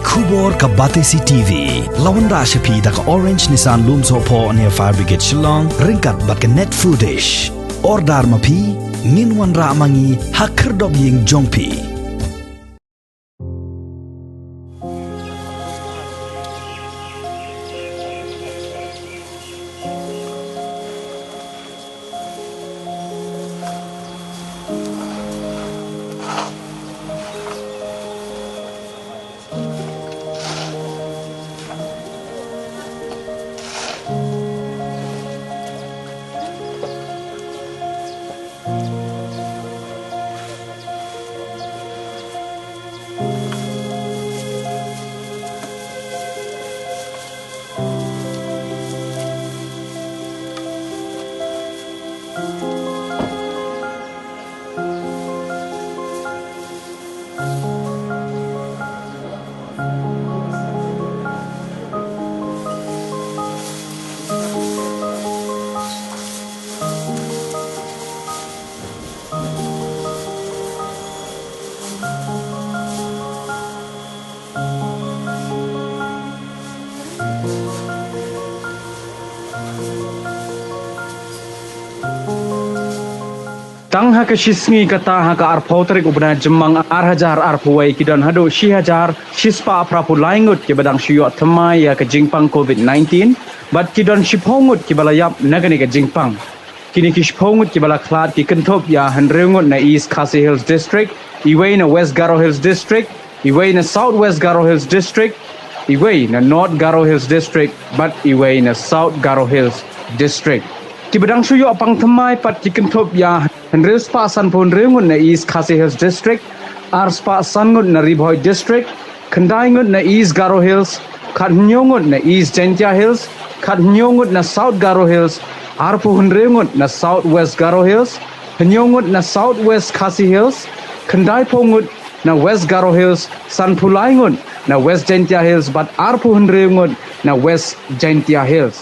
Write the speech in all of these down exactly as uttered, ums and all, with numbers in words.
Khubor ka Batesi T V la wanrah sha phi da ka Orange Nissan Lumsohphoh near Fire Brigade Shillong ryngkat bad ka Net Foodish. Order ma phi, ngin wanrah ma ngi ha khyrdop ïing jong phi. Tang ha ka shi sngi kata, ha ka arphew tarik u bnai Jymmang ar hajar arphew wei, ki don haduh shi hajar shispah phraphew lai ngut kiba dang shu ïoh thymmai ïa ka jingpang covid nineteen, bad ki don shiphew ngut kiba la ïap na kane ka jingpang. Kine ki shiphew ngut kiba la khlad ki kynthup ïa hynriew ngut na East Khasi Hills District, iwei na West Garo Hills District, iwei na South West Garo Hills District, iwei na North Garo Hills District, bad iwei na South Garo Hills District. Kiba dang shu ïoh pang thymmai pat ki kynthup ïa hynriew spah sanphew hynriew ngut na East Khasi Hills District, ar spah san ngut na Ri Bhoi District, khyndai ngut na East Garo Hills, khathynñiew ngut na East Jaintia Hills, khathynñiew ngut na South Garo Hills, arphew hynriew ngut na South West Garo Hills, hynñiew ngut na South West Khasi Hills, khyndaiphew ngut na West Garo Hills, sanphew lai ngut na West Jaintia Hills, bad arphew hynriew ngut na West Jaintia Hills.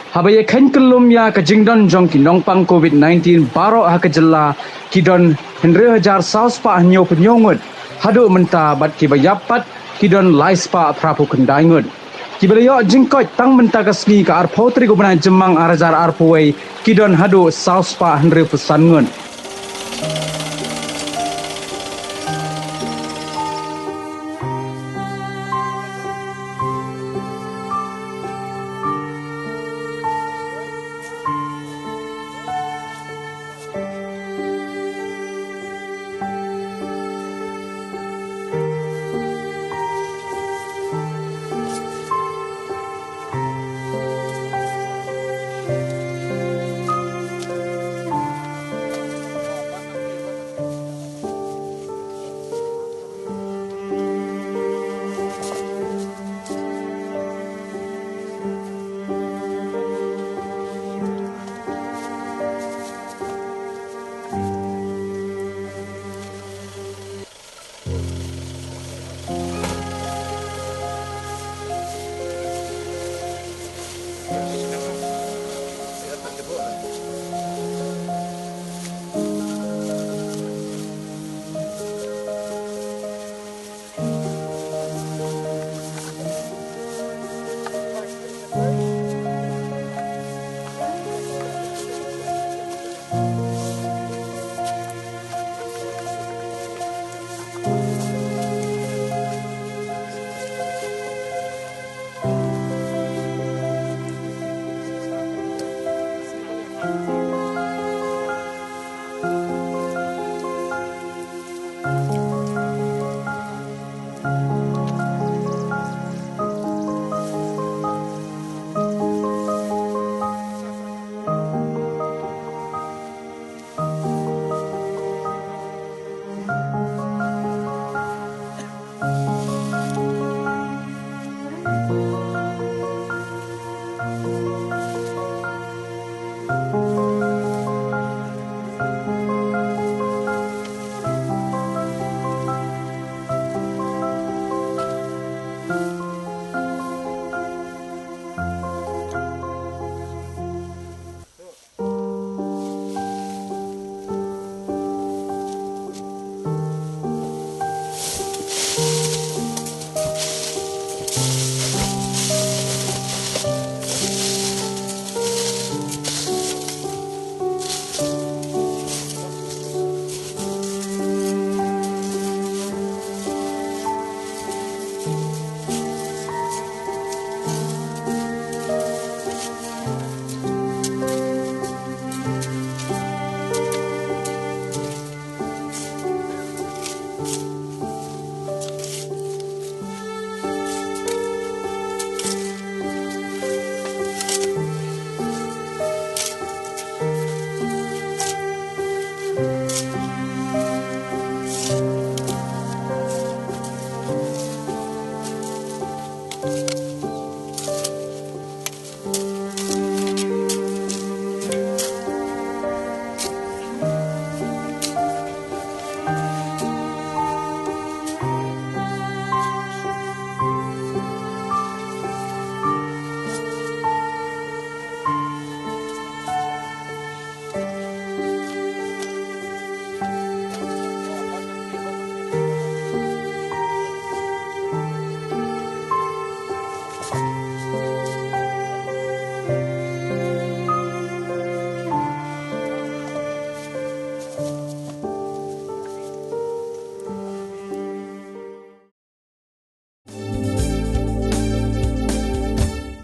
Haba ïa kheiñ kyllum ïa ka jingdon jong ki nongpang covid nineteen baroh ha ka jylla, ki don hynriew hajar saw spah hynñiewphew hynñiew ngut haduh mynta, bad kiba ïap pat ki don lai spah phraphew khyndai ngut. Kiba la ïoh jingkoit tang mynta ka sngi ka arphew tarik u bnai Jymmang ar hajar arphew wei, ki don haduh saw spah hynriewphew san ngut.